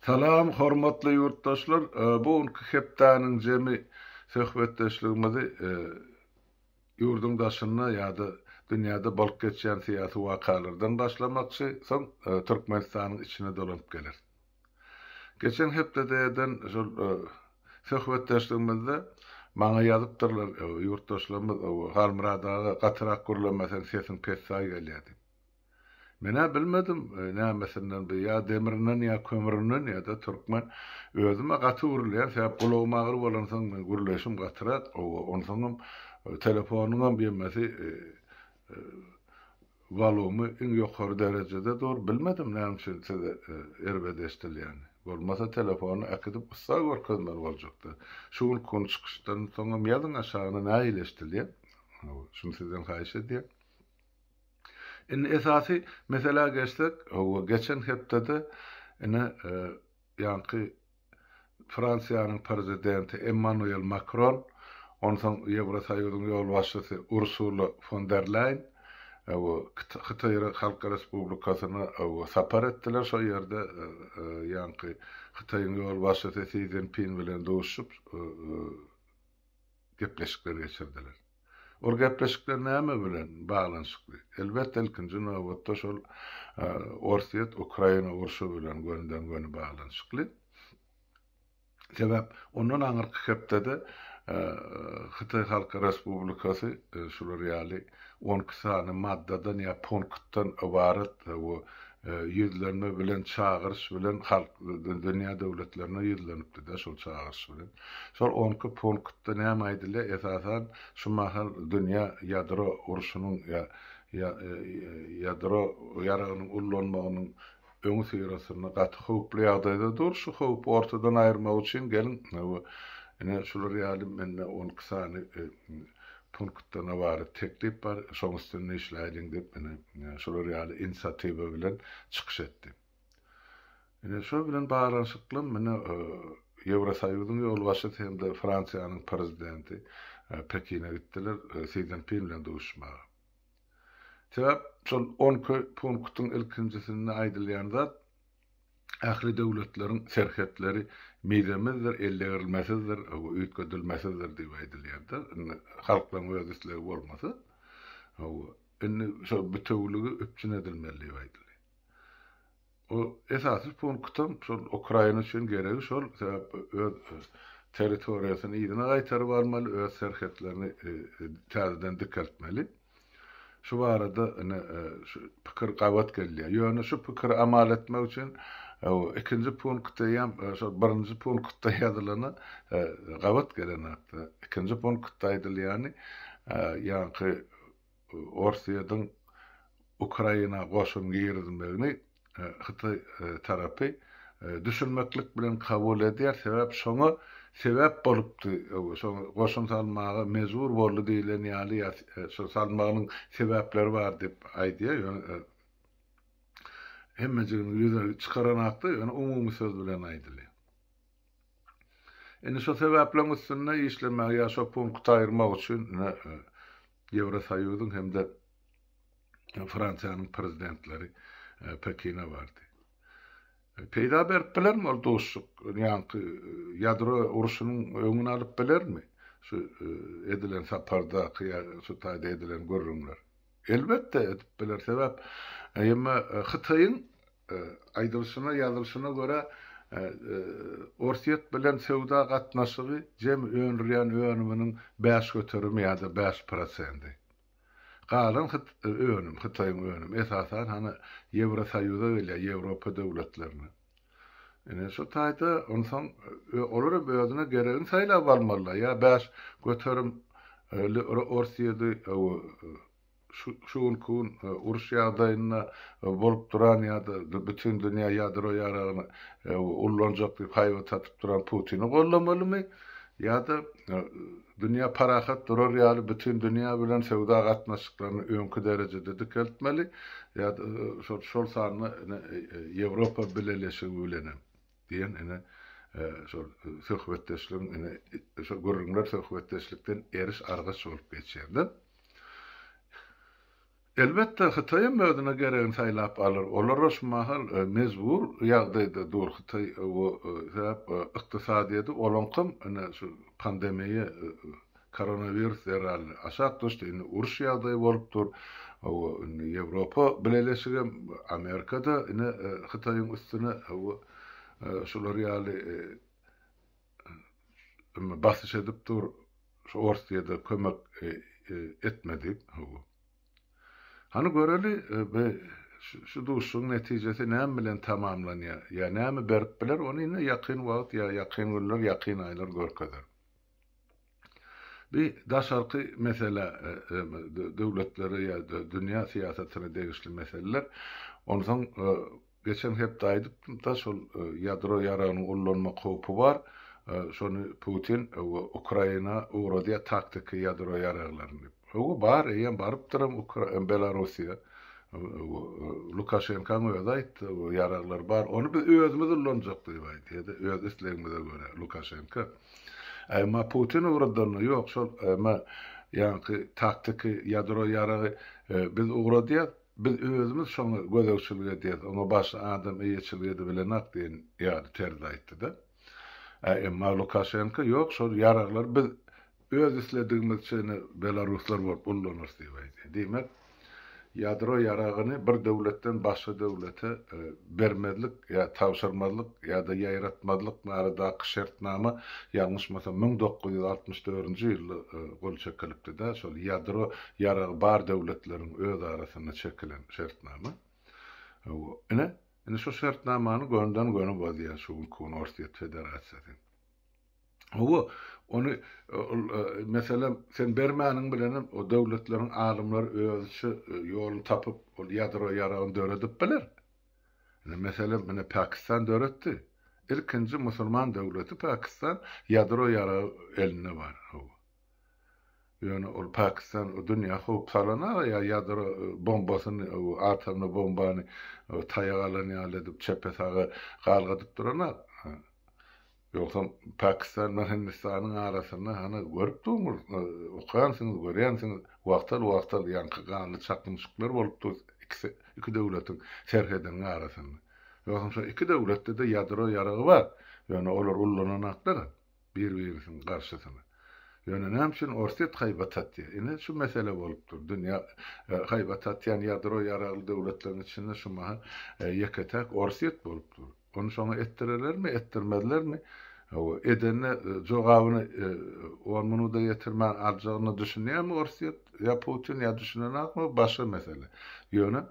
Salam hormatly ýurtdaşlar! Bu günki hepdäniň jemi söhbetdeşligimizi ýurduň daşynda ýa-da dünýäde bolup geçýän syýasy wakalardan başlamakçy, soň Türkmenistanyň içine dolanyp geleris. Geçen hepdede eden şol söhbetdeşligimizde maňa ýazypdyrlar ýurtdaşlarymyz, Halmyrat aga gatyrak gürlemeseň sesiň pessaý gelýär diýip. Men-ä bilmedim nämesinden bu, ýa demirinden ýa kömründen ýa-da türkmen. Özüm-ä gaty gürleýän, sebäp gulagym agyr bolansoň meň gürleýşim gatyrak, hawa, onsoňam telefonyňam ýemesi wolumy iň ýokary derejede dur, bilmedim näme üçin size erbet eşidilýäni. Bolmasa telefony äkidip ussa görkezmeli boljakdy. Şu günki gün çykyşdan soňam ýazyň aşagyna nähili eşidilýär, hawa, şuny sizden haýyş edýän. Indi esasy meselä geçsek, hawa, geçen hepdede ine ýaňky Fransiýanyň prezidenti Emmanuel Makron, onsoň Ýewrosoýuzyň ýolbaşçysy Ursula fon der Leýn hawa, Hytaý Halk Respublikasyna hawa, sapar etdiler. Şo ýerde ýaňky Hytaýyň ýolbaşçysy Si Szinpin bilen duşuşyp, gepleşikler geçirdiler. Ol gepleşikler näme bilen baglanyşykly? Elbetde, ilkinji nobatda şol Orsýet-Ukraina urşy bilen gönüden-göni baglanyşykly. Sebäp ondan aňyrky hepdede Hytaý Halk Respublikasy şular ýaly 12 sany maddadan ýa punktdan ybarat we ýüzlenme bilen, çagyryş bilen halk dünýä döwletlerine ýüzlenipdi-de şol çagyryş bilen. Şol onki punktda näme aýdylýar? Esasan şu mahal dünýä ýadro urşunyň ýa ýadro ýaragynyň ullanmagynyň öňüsyrasynda gaty howply ýagdaýda dur. Şu howpy ortadan aýyrmak üçin geliň ine şular ýaly mende onki sany punktdan ybarat teklip bar, şoň üstünde işläýliň diýip ine şular ýaly inisiatiwa bilen çykyş etdi. Ine, şo bilen baglanyşykly mine Ýewrosoýuzyň ýolbaşçysy hem-de Fransiýanyň prezidenti Pekine gitdiler, Si Szinpin bilen duşuşmaga. Sebäp şol onki punktyň ilkinjisinde aýdylýan zat, ähli döwletleriň serhetleri mizemizdir, eldegrilmesizdir, üýtgedilmesizdir diýip aýdylýar-da. Indi halklaryň öz islegi bolmasa, indi şol bitewüligi üpjün edilmeli diýip aýdylýar. O esasy punktam şol Ukraina üçin geregi şol, sebäp öz territoriýasyny yzyna gaýtaryp almaly, öz serhetlerini täzeden dikeltmeli. Şu barada ine şu pikir gabat gelýär. Ýöne şu pikiri amal etmek üçin ikinji punkt eýýäm şol birinji punktda ýazylana gabat gelenokdy. Ikinji punktda aýdylýany ýaňky Orsýetiň Ukraina goşun girizmegini hytaý tarapy düşünmeklik bilen kabul edýär, sebäp şoňa sebäp bolupdy, şoňa goşun salmaga mejbur boldy diýlen ýaly ýa şo salmagynyň sebäpleri bar diýip aýdýar, ýöne hemmejigini ýüze çykaranakda, ýöne umumy söz bilen aýdylýar. Indi şo sebäpleriň üstünde işlemäge ýa şo punkty aýyrmak üçin ine Ýewrosoýuzyň hem-de Fransiýanyň prezidentleri Pekine bardy. Peýda berip bilermi ol duşuşyk? Ýaňky ýadro urşunyň öňüni alyp bilermi? Şu edilen sapardaky ýa şu taýda edilen gürrüňler. Elbetde edip biler. Sebäp emma Hytaýyň Aýdylyşyna, ýazylyşyna görä, Orsýet bilen söwda gatnaşygy jemi öndürýän önüminiň bäş göterimi ýa-da bäş prosendi. Galan önüm, Hytaýyň önümi, esasan, hany, Ýewrosoýuza gelýär, Ýewropa döwletlerine. Ine, şu taýda, onsoň, olar hem özüne geregini saýlap almalylar, ýa 5% Orsýeti Şu günki gün uruş ýagdaýynda bolup duran ýa-da bütin dünýä ýadro ýaragyny ullanjak diýip haýbat atyp duran Putini goldamalymy ýa-da dünýä parahat durar ýaly bütin dünýä bilen söwda gatnaşyklaryny öňki derejede dikeltmeli ýa-da şol sanda Ýewropa Bileleşigi bilenem diýen ine şol söhbetdeşligiň ine şol gürrüňler söhbetdeşlikden eriş-argaç bolup geçýär-de. Elbetde, Hytaýam özüne geregini saýlap alar. Olar-a şu mahal mejbur ýagdaýda dur Hytaý sebäp ykdysadyýeti olaňkam ine şu pandemiýa koronawirus zerarly aşak düşdi. Indi uruş ýagdaýy bolup dur. Hawa, indi Ýewropa Bileleşigem, Amerika-da ine Hytaýyň üstüne hawa şular ýaly basyş edip dur. Şu Orsýede kömek etme diýip. Hawa. Hany göreli, bi şu duşuşygyň netijesi näme bilen tamamlanýar, ýa näme berip biler, ony ine ýakyn wagt ýa ýakyn günler, ýakyn aýlar görkezer. Bi daşarky mesele, döwletlere ýa dünýä syýasatyna degişli meseleler. Onsoň Geçen hepde aýdypdym-da, şol ýadro ýaragyny ullanmak howpy bar. Şony Putin Ukraina ugradýar taktiki ýadro ýaraglaryny diýip. Hawa, bar, eýýäm barypdyram Belarussiýa. Lukaşenkaň özi aýtdy, ýaraglar bar, ony biz özümiz ullanjak diýip aýdýar-da, öz islegimize görä Lukaşenka. Emma Putin ugradanda ýok, şol ýaňky taktiki ýadro ýaragy biz ugradýas, Biz özümiz şoňa gözegçilik edýäs, oňa başga adam eýeçilik edibilenak diýen ýaly terzde aýtdy-da. Ä, emma Lukaşenko, ýok, şol ýaraglary biz öz isledigimizçe ine belaruslar bolup ullanarys diýip aýdýar. Diýmek, ýadro ýaragyny bir döwletden başga döwlete bermezlik ýa tabşyrmazlyk ýa-da ýaýratmazlyk baradaky şertnama, ýalňyşmasam, 1964-nji ýylda gol çekilipdi-dä, şol ýadro ýaragy bar döwletleriň öz arasynda çekilen şertnama. Ine, indi şu şertnamany gönüden-göni bozýar şu günki gün Orsýet Federasiýasy. Hawa, ony ol meselem, sen bermäniň bilenem o döwletleriň alymlary özüçe ýoluny tapyp, ol ýadro ýaragyny döredip biler. Ine, meselem, ine Pakistan döretdi. Ilkinji musulman döwleti Pakistan, ýadro ýaragy elinde bar. Hawa. Ýöne ol Pakistan o dünýä howp salana ýa ýadro bombasyny, atomny bombany taýak alan ýaly edip çepe-saga galgadyp duranok. Ýogsam Pakistan bilen Hindistanyň arasynda hany görüp durmyz, okaýansyňyz, görýänsiňiz, wagtal-wagtal ýaňky ganly çaknyşyklar bolup dur ikisi, iki döwletiň serhediniň arasynda. Ýogsam şo iki döwletde-de ýadro ýaragy bar, ýöne olar ullananaklar bir-birisiniň garşysyna. Ýöne näme üçin Orsýet haýbat atýar? Ine şu mesele bolup dur. Dünýä haýbat atýan ýadro ýaragly döwletleriň içinde şu mahal ýeke-täk Orsýet bolup dur. Ony şoňa etdirelermi, etdirmezlermi? Hawa, edende jogabyny on minuda ýetirmän aljagyna düşünýärmi Orsýet ýa Putin ýa düşünenokmy, başga mesele. Ýöne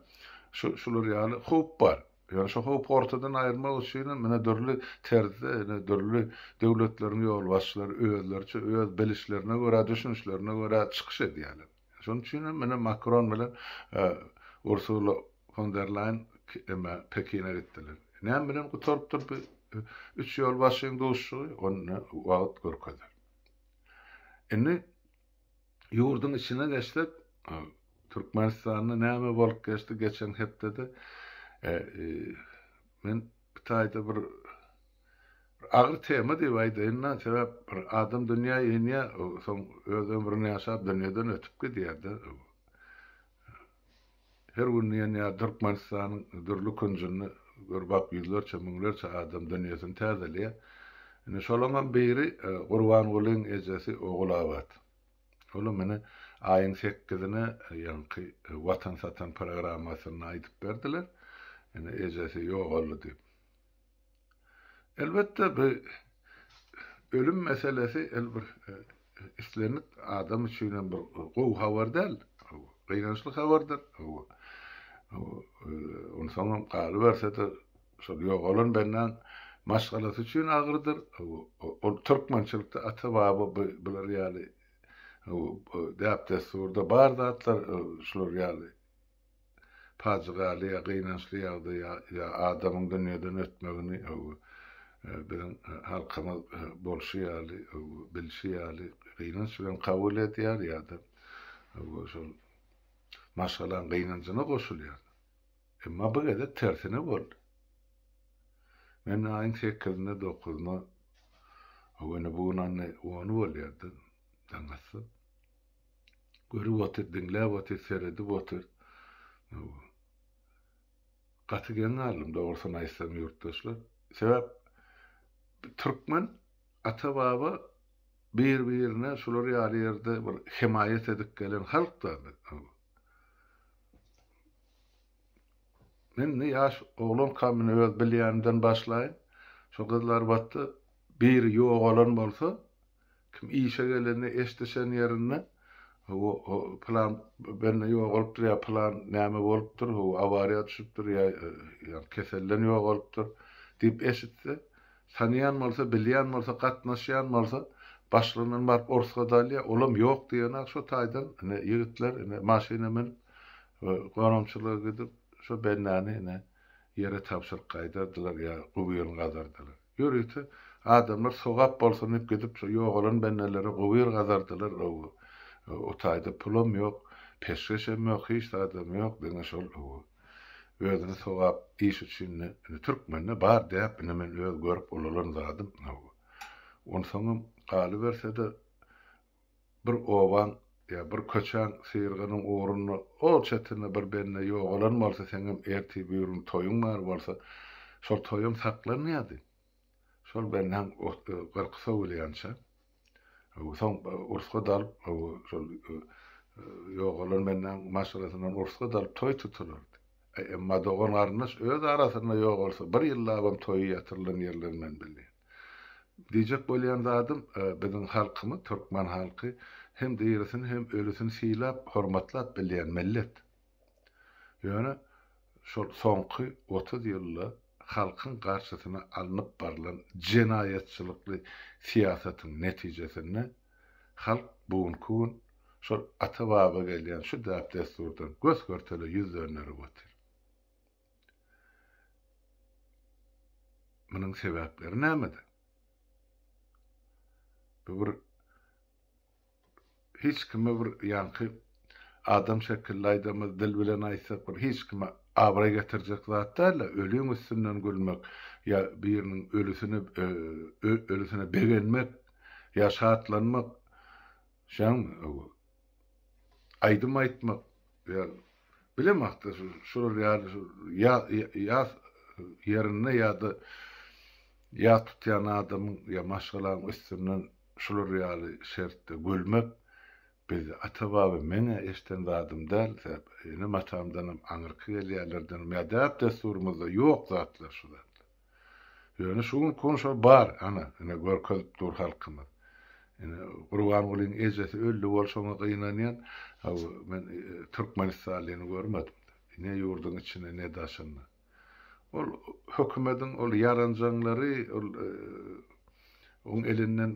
şu şular ýaly howp bar. Ýöne şu howpy ortadan aýyrmak üçinem ine dürli terzde, ine dürli döwletleriň ýolbaşçylary özleriçe öz bilişlerine görä, düşünişlerine görä çykyş edýärler. Şonuň üçinem ine Makron bilen Ursula Fon der Leýen eme Pekine gitdiler. Näme bilen gutarypdyr bu üç ýolbaşçyň duşuşygy, ony wagt görkezer. Indi ýurduň içine geçsek, Türkmenistanda näme bolup geçdi geçen hepdede? Men bu taýda bir agyr tema diýip aýdaýyn-da, sebäp bir adam dünýä inýär, soň öz ömrüni ýaşap dünýeden ötüp gidýär-de. Her gün diýen ýaly Türkmenistanyň dürli künjünde gör bak ýüzlerçe, müňlerçe adam dünýesini täzeleýär. Indi şolaňam biri Gurbangulyň ejesi Ogulabat. Olam ine aýyň sekizine ýaňky Watan satan programmasynda aýdyp berdiler. Ine ejesi ýogaldy diýip. Elbetde bu ölüm meselesi el bir islendik adam üçin hem bir gowy habar däl. Gynançly habardyr. Onsoňam galyberse-de şol ýogalan bendäň maşgalasy üçin agyrdyr. Ol türkmençilikde ata-baba bular ýaly däp-dessurda bar zatlar şular ýaly pajygaly ýa gynançly ýagdaý ýa adamyň dünýeden ötmegini biziň halkymyz bolşy ýaly, bilşi ýaly gynanç bilen kabul edýär ýa-da şol maşgalaň gynanjyna goşulýar. Emma bu gezek tersine boldy. Men aýyň sekizinde, dokuzyna, ine bu gün ony ony bolýar-da, daň atsa. Görüp otyr, diňläp otyr, seredip otyr. Gaty geň galdym dogrusyny aýtsam ýurtdaşlar. Sebäp türkmen ata-baba bir-birine şular ýaly ýerde bir hemaýat edip gelen halk-da biz. Men indi ýaş oglankam indi öz bilýänimden başlaýyn. Şo Gyzylarbatda biri ýogalan bolsa, kim işe gelende eşdişen ýerinde ho pylan bende ýogalypdyr ýa pylan näme bolupdyr, ho awariýa düşüpdir ýa ýa keselden ýogalypdyr diýip eşitse, tanaýan bolsa, bilýän bolsa, gatnaşýan bolsa, başlygyndan baryp orsga alýar, olam ýok diýenak şo taýdan ine ýigitler ine maşyna münüp Gonamçylyga gidip, şo bendäni ine, ýere tabşyryp gaýdardylar ýa gubyryny gazardylar. Ýörite adamlar sogap bolsun diýip gidip, şo ýogalan bendelere gubyr gazardylar. O taýda pulam ýok, peşgeşem ýok, hiç zadam ýok, diňe şol özüni sogap iş üçin ine, türkmende bar däp, ine men öz görüp ulalan zadym. Onsoňam galyberse-de, Bir obaň ýa bir köçäň syrgynyň ugrunda o çetinde bir bende ýogalan bolsa seňem ertir-birigün toýuň bar bolsa şol toýam saklanýardy. Şol bendäň gyrky sowulýança. Soň ursgat alyp şol ýogalan bendäň maşgalasyndan ursgat alyp toý tutulardy. Emma dogan-garyndaş öz arasynda ýogalsa bir ýyllabam toýy ýatyrylan ýerleri men bilýän. Diýjek bolýan zadym, biziň halkymyz, türkmen halky hem dirisini, hem ölüsini sylap, hormatlap bilýän millet. Ýöne şol soňky 30 ýylda halkyň garşysyna alnyp barlan jenaýatçylykly syýasatyň netijesinde halk bu günki gün şol ata-baba gelýän şu däp-dessurdan gös-görtele ýüz dönderip otyr. Munuň sebäpleri nämede? Bu bir hiç kime bir ýaňky adam şekilli aýdamyz dil bilen aýtsak bir hiç kime abraý getirjek zat däl-de, ölüň üstünden gülmek ýa biriniň ölüsine ölüsine begenmek ýa şatlanmak şaňmy aýdym aýtmak ýa bilemokda şular ýaly şu ýas ýerinde ýa-da ýas tutýan adamyň ýa maşgalaň üstünden şular ýaly şertde gülmek bizde ata-baba meň-ä eşden zadym däl, sebäp enem-atamdanam aňyrky gelýänlerdenem ýa däp-dessurymyzda ýok zatlar şu zatlar. Ýöne şu günki gün şol bar, ana, ine görkezip dur halkymyz. Ine, Gurbangulyň ejesi öldi bol şoňa gynanýan. Hawa, men Türkmenistanlyny görmedim. Ne ýurduň içinde, ne daşynda. Ol hökümediň ol ýaranjaňlary, ol oň elinden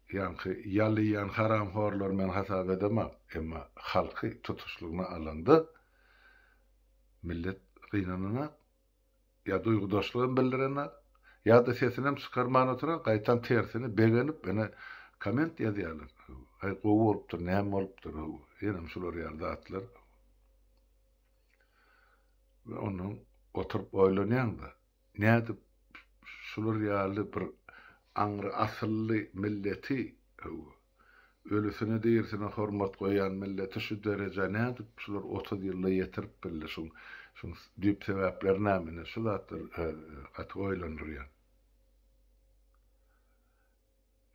ýaňky ýal iýen haramhorlary men hasap edemok. Emma halky tutuşlygyna alanda millet gynananak. Ýa duýgudaşlygam bildirenok, ýa-da sesinem çykarman oturan, gaýtam tersine begenip ene komment ýazýarlar. Aý gowy bolupdyr, näme bolupdyr, ýenem şular ýaly zatlar. We ondan oturyp oýlanýaň-da, nädip şular ýaly bir aňry asylly milleti Ölüsine dirisine hormat goýýan milleti şu derejä nädip şular 30 ýylda ýetirip bildi şuň şuň düýp sebäpleri näme ine şu zatlar gaty oýlandyrýar.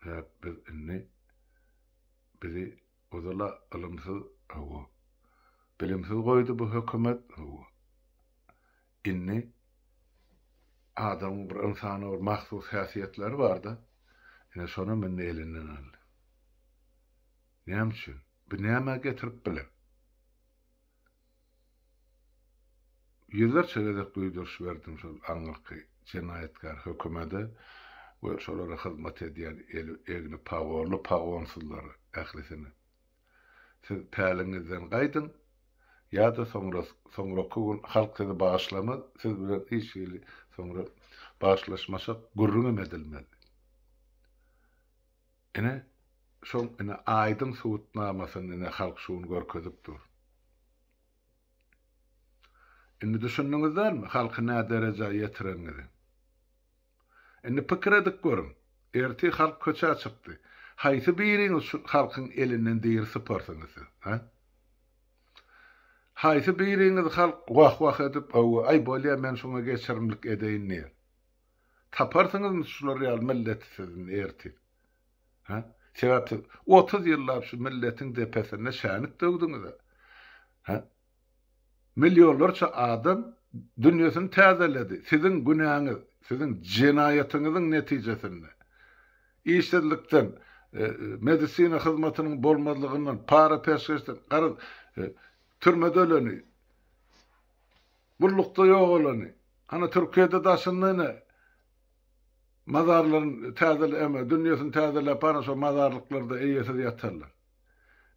Sebäp biz indi bizi ozala ylymsyz hawa bilimsiz goýdy bu hökümet hawa indi adamyň bir ynsana bir mahsus häsiýetleri barda, ine şonam indi elinden aldy. Näme üçin? Bu nämä getirip biler? Ýüzlerçe gezek duýduryş berdim şol aňyrky jenaýatkär hökümede we şolara hyzmat edýän eli egni pagonly pagonsyzlara ählisine. Siz päliňizden gaýdyň, ýa-da soňra soňraky gün halk sizi bagyşlamaz, siz bilen hiç hili soňra bagyşlaşmaşak gürrüňem edilmez. Ine, şoň ine aýdyň subutnamasyny ine halk şu gün görkezip dur. Indi düşündiňiz dälmi halky nä derejä ýetireniňizi? Indi pikir edip görüň, ertir halk köçä çykdy. Haýsy biriňiz şu halkyň elinden diri syparsyňyz siz, hä? Haýsy biriňiz halk wah-wah edip, hawa, aý bolýa men şuňa geçirimlik edeýin diýer. Taparsyňyzmy şular ýaly milleti siz indi ertir? Hä? Sebäp siz 30 ýyllap şu milletiň depesinde şänik döwdüňiz-ä. Hä? Millionlarça adam dünýesini täzeledi. Siziň günäňiz, siziň jenaýatyňyzyň netijesinde. Işsizlikden, medisina hyzmatynyň bolmazlygyndan, para-peşgeşden, garaz, türmede öleni, gullukda ýogalany, ana Türkiýede daşynda ine mazarlaryny täzele, eme, dünýesini täzeläp, ana şo mazarlyklarda eýesiz ýatarlar.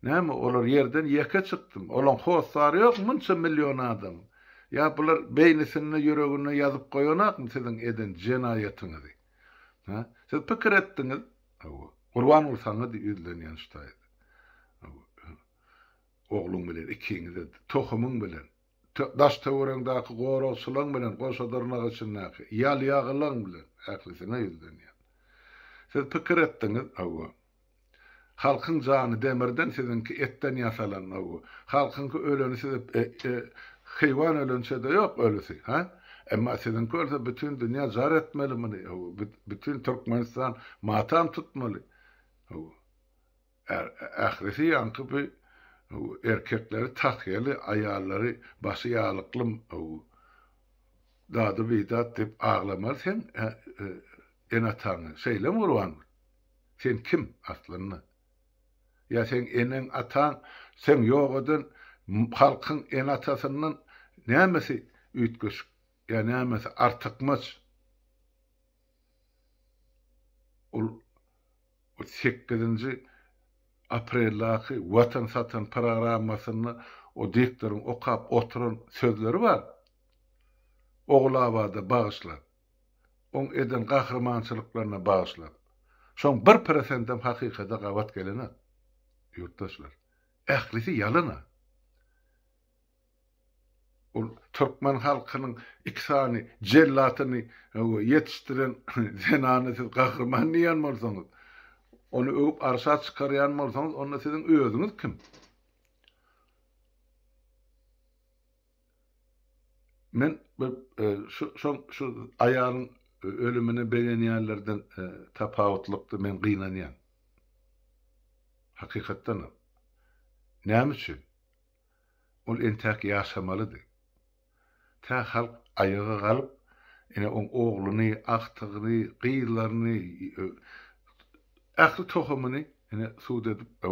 Näme, olar ýerden ýeke çykdymy? Olaň hossary ýokmy munça million adamyň? Ýa bular beýnisinde, ýüreginde ýazyp goýanakmy siziň eden jenaýatyňyzy? Hä? Siz pikir etdiňiz? Hawa. Gurbanguly saňa diýip ýüzlenýän şu taýda. Hawa. Ogluň bilen ikiňize, tohumyň bilen, daş-töweregiňdäki goragçylaň bilen, goşa dyrnak içindäki ýalýagylaň bilen ählisine ýüzlenýän. Siz pikir etdiňiz? Hawa. Halkyň jany demirden siziňki etden ýasalan bu. Halkyňky öleni size heýwan ölençede ýok ölüsi hä? Emma siziňki ölse bütin dünýä jar etmeli muny bütin Türkmenistan matam tutmaly. Ählisi ýaňky bu erkekleri tahýaly aýallary başy ýalykly dady bidat diýip aglamaly seň ene ataňy şeýlemi Gurbangül? Sen kim aslynda? Ýa seň eneň ataň seň ýok eden halkyň ene atasyndan nämesi üýtgeşik ýa nämesi artykmaç? Ol sekizinji apreldaky Watan satan programmasynda o diktoryň okap oturan sözleri bar. Ogulabada bagyşlap. Oň eden gahrymançylyklaryna bagyşlap. Şoň bir prosentem hakykata gabat gelenok. Ýurtdaşlar. Ählisi ýalan-a. Ol türkmen halkynyň iki sany jellatyny ýetişdiren zenany siz gahryman diýýän bolsaňyz, ony öwüp arşa çykarýan bolsaňyz, onda siziň özüňiz kim? Men şu şo şu aýalyň ölümine begenýänlerden tapawutlykda men gynanýan. Hakykatdanam. Näme üçin? Ol entäk ýaşamalydy. Tä halk aýaga galyp, ine oň ogluny, agtygyny, gyzlaryny, ähli tohumyny ine sud edip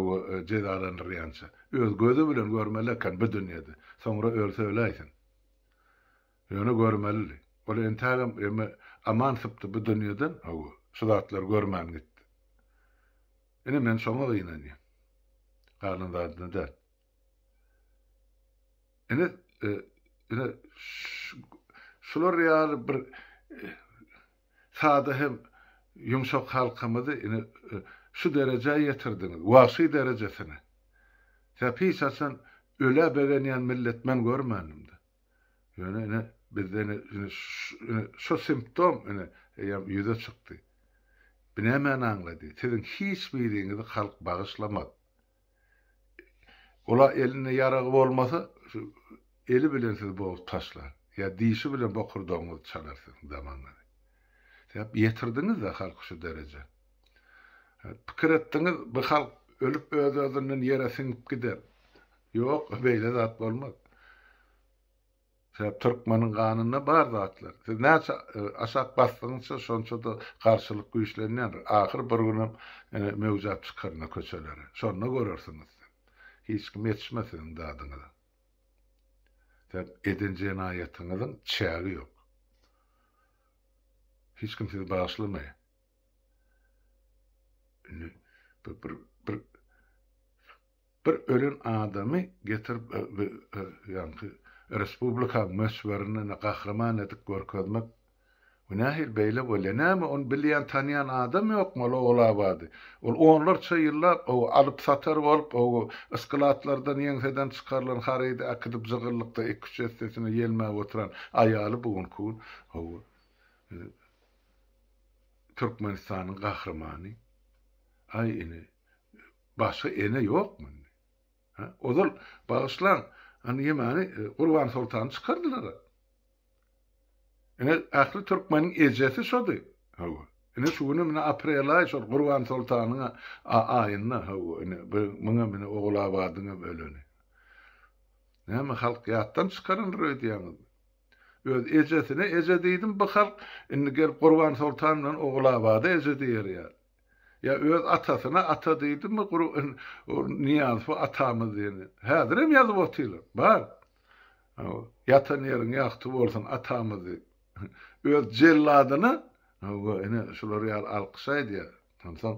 jezalandyrýança. Öz gözi bilen görmeli eken bu dünýede. Soňra ölse öläýsin. Ýöne görmelidi. Ol entägem eme aman sypdy bu dünýeden, hawa, şu zatlary görmän gitdi. Ine men şoňa gynanýan. Galan zadyna däl. Ine, ine şular ýaly bir sada hem ýumşak halkymyzy ine şu derejä ýetirdiňiz, wagşy derejesine. Sebäp hiç haçan ölä begenýän millet men görmändim-de. Ýöne ine bizde ine ine şu simptom ine eýýäm ýüze çykdy. Bu nämäni aňladýar? Siziň hiç biriňizi halk bagyşlamaz. Ola elinde ýaragy bolmasa, şu eli bilen sizi bogup taşlar. Ýa dişi bilen bokurdagyňyzy çalar siziň damagyňyzy. Sebäp ýetirdiňiz-de halky şu derejä. Pikir etdiňiz, bu halk ölüp öz-özünden ýere siňip gider. Ýok, beýle zat bolmaz. Sebäp türkmeniň ganynda bar zatlar. Siz näçe aşak basdygyňça şonça-da garşylyk güýçlenýändir. Ahyr bir günem ine möwjäp çykarynda köçelere. Şonda görersiňiz siz. Hiç kim ýetişmez siziň dadyňyza. Sebäp eden jenaýatyňyzyň çägi ýok. Hiç kim sizi bagyşlamaýar. Indi bir bir bir Bir ölen adamy getirip ýaňky respublikaň möçberinde gahryman edip görkezmek bu nähili beýle bolýa näme ony bilýän tanýan adam ýokmy ol Ogulabady ol onlarça ýyllap o alyp satar bolup o ysklatlardan ýeňseden çykarylan harydy äkidip jygyllykda iki üç essesine ýelmäp oturan aýaly bu günki gün hawa Türkmenistanyň gahrymany aý ine Başga ene ýokmy indi? Hä? Ozal, bagyşlaň, Indi ýemany Gurban Soltany çykardylar. Ine ähli türkmeniň ejesi şody. Hawa. Ine şu günem ine aprel aýy şol Gurban Soltanyň aýynda hawa ine muňam ine Ogulabadyňam öleni. Näme halk ýatdan çykarandyr öýdýäňizmi? Öz ejesine eje diýdim bu halk indi gelip Gurban Soltan bilen Ogulabada eje diýer ýaly. Ýa öz atasyna ata diýdimi Nyýazowy atamyz diýeni. Häzirem ýazyp otyrlar. Bar. Ýatan ýeriň ýagty bolsun atamyz diýip. Öz jelladyna ine şular ýaly alkyş aýdýar. Onsoň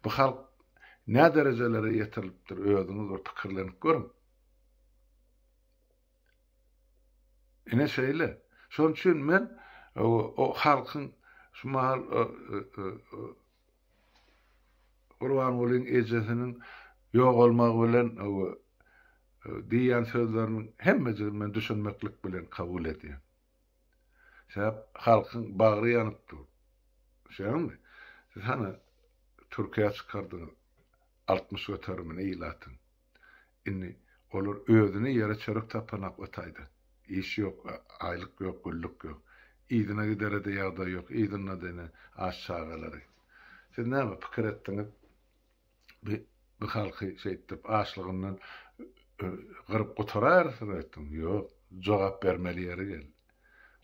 bu halk nä derejelere ýetirilipdir özüňiz bir pikirlenip görüň. Ine şeýle. Şonuň üçin men o halkyň şu mahal Gurbangulyň ejesiniň ýogalmagy bilen diýýän sözleriniň hemmejigini men düşünmeklik bilen kabul edýän. Sebäp halkyň bagry ýanyp dur. Düşýäňmi? Siz hany Türkiýä çykardyňyz 60 göterimini ilatyň. Indi olar özüne ýere çörek tapanak o taýda. Iş ýok, aýlyk ýok, güllük ýok. Yzyna gidere-de ýagdaý ýok, yzynda-da ine aç çagalary. Siz näme pikir etdiňiz? Bi bi halky şeýtdip açlygyndan gyryp gutaraýarsyňyz öýtdüňiz? Ýok, jogap bermeli ýeri geldi.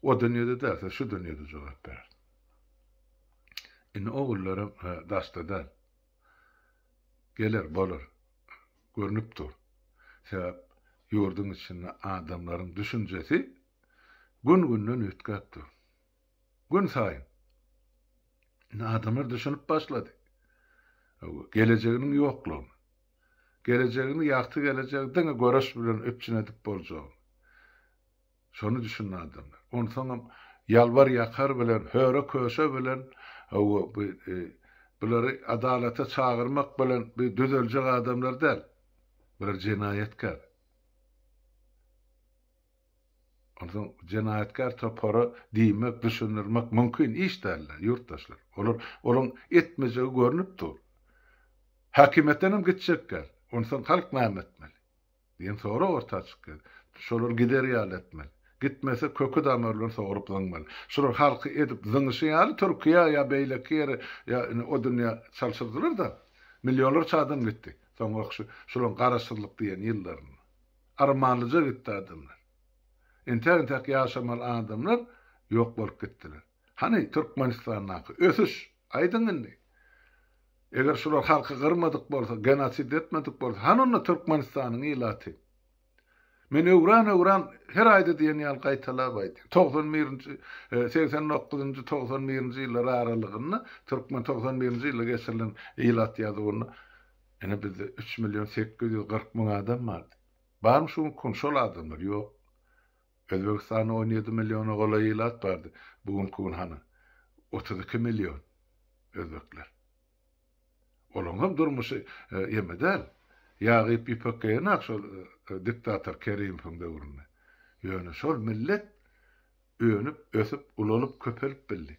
O dünýede däl, siz şu dünýede jogap berersiňiz. Indi o günlerem daşda däl. Geler, bolar. Görnüp dur. Sebäp ýurduň içinde adamlaryň düşünjesi gün-günden üýtgäp dur. Gün saýyn. Indi adamlar düşünip başlady. Gelejeginiň ýoklugyny. Gelejegini, ýagty gelejegi diňe göreş bilen üpjün edip boljagyny. Şony düşündi adamlar. Onsoňam ýalbar-ýakar bilen, höre-köşe bilen, hawa, bu bulary adalata çagyrmak bilen bu düzeljek adamlar däl. Bular jenaýatkär. Onsoň jenaýatkär topara diýmek, düşündirmek mümkin iş däl-de, ýurtdaşlar. Olar, olaň etmejegi görnüp dur. Häkimiýetden hem gitjekler. Onsoň halk näme etmeli? Diýen sorag orta çykýar. Şolar gider ýaly etmeli. Gitmese köki damary bilen sogrup zyňmaly. Şular halky edip zyňyşy ýaly Türkiýä ýa beýleki ýere ýa indi o dünýä çalşyrdylar-da. Millionlarça adam gitdi. Soňraky şu şularyň garaşsyzlyk diýen ýyllarynda. Armanlyja gitdi adamlar. Entäk-entäk ýaşamaly adamlar ýok bolup gitdiler. Hany Türkmenistandaky ösüş? Aýdyň indi. Eger şular halky gyrmadyk bolsa, genosid etmedik bolsa, hany onda Türkmenistanyň ilaty? Men öwran-öwran her aýda diýen ýaly gaýtalap aýdýan. 91-nji, 89-njy, 91-nji ýyllar aralygynda türkmen 91-nji ýylda geçirilen ilat ýazuwynda ine bizde 3 million 840 müň adam bardy. Barmy şu günki gün şol adamlar? Ýok. Özbegistanda 17 milliona golaý ilat bardy. Bu günki gün hany? 32 million özbekler. Olaryň hem durmuşy ýeme däl. Ýag iýip ýüpek geýenak şol diktator Kerimowyň döwründe. Ýöne şol millet önüp, ösüp, ulalyp, köpelip bildi.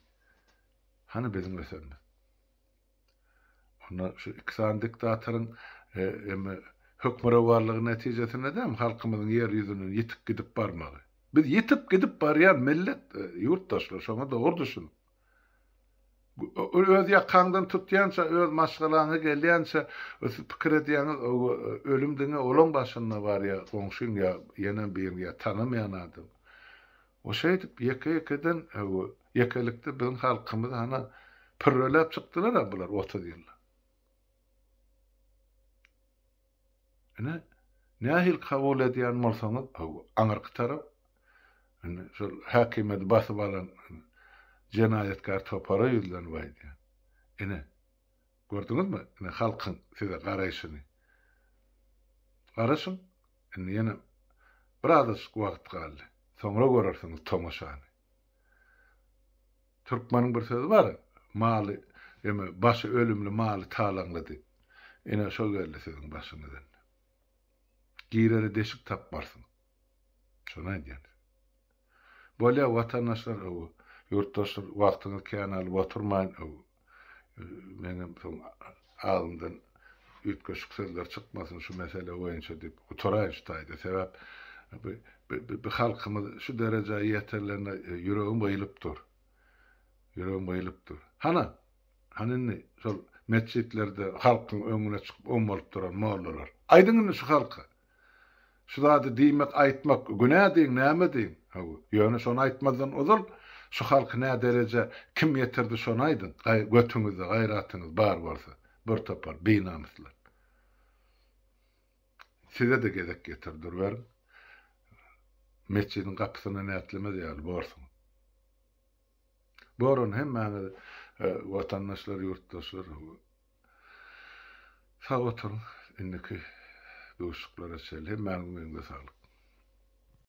Hany biziň ösenimiz? Onda şu iki sany diktatoryň eme hökmürowanlygy netijesinde dämi halkymyzyň ýer ýüzünden ýitip gidip barmagy. Biz ýitip gidip barýan millet, ýurtdaşlar, şoňa dogry düşüniň. Öz ýakaňdan tutýança, öz maşgalaňa gelýänçe, siz pikir edýäňiz, ölüm diňe olaň başynda bar ýa goňşyň ýa ýenem biriň ýa tanamaýan adam. O şeýdip ýeke-ýekeden ýekelikde biziň halkymyzy hana pürreläp çykdylar-a bular 30 ýylda. Ine, nähili kabul edýän bolsaňyz, aňyrky tarap, indi şol häkimiýeti basyp alan jenaýatkär topara ýüzlenip aýdýan. Ine, gördüňizmi, ine halkyň size garaýşyny. Garaşyň, indi ýene birazajyk wagt galdy. Soňra görersiňiz tomaşany. Türkmeniň bir sözi bar, maly, eme, başy ölümli maly talaňly diýip. Ine, şo geldi siziň başyňyza indi. Girere deşik tapmarsyň. Şony aýdýan. Bolýa, watandaşlar, öw, ýurtdaşlar, wagtyňyzy kän alyp oturmaýyn, öw. Meňem soň agzymdan üýtgeşik sözler çykmasyn şu mesele boýunça diýip gutaraýyn şu taýda. Sebäp. Bu halkymyz şu derejä ýetenlerine ýüregim gyýylyp dur. Ýüregim gyýylyp dur. Hana, hany indi şol metjitlerde halkyň öňüne çykyp ommalyp duran mollalar. Aýdyň indi şu halka. Şu zady diýmek, aýtmak günä diýiň, näme diýiň. Hawa, ýöne şony aýtmazdan ozal şu halky nä derejä kim ýetirdi şony aýdyň. Götüňizde gaýratyňyz bar bolsa, bir topar binamyslar. Size-de gezek ýeter duruberiň. Metjidiň gapysyndan ätlemez ýaly borsuňyz. Bor ony hemmäňiz watandaşlar, ýurtdaşlar. Sag oturyň. Indiki duşuşyklara çenli hemmäňiziň öňüňize saglyk.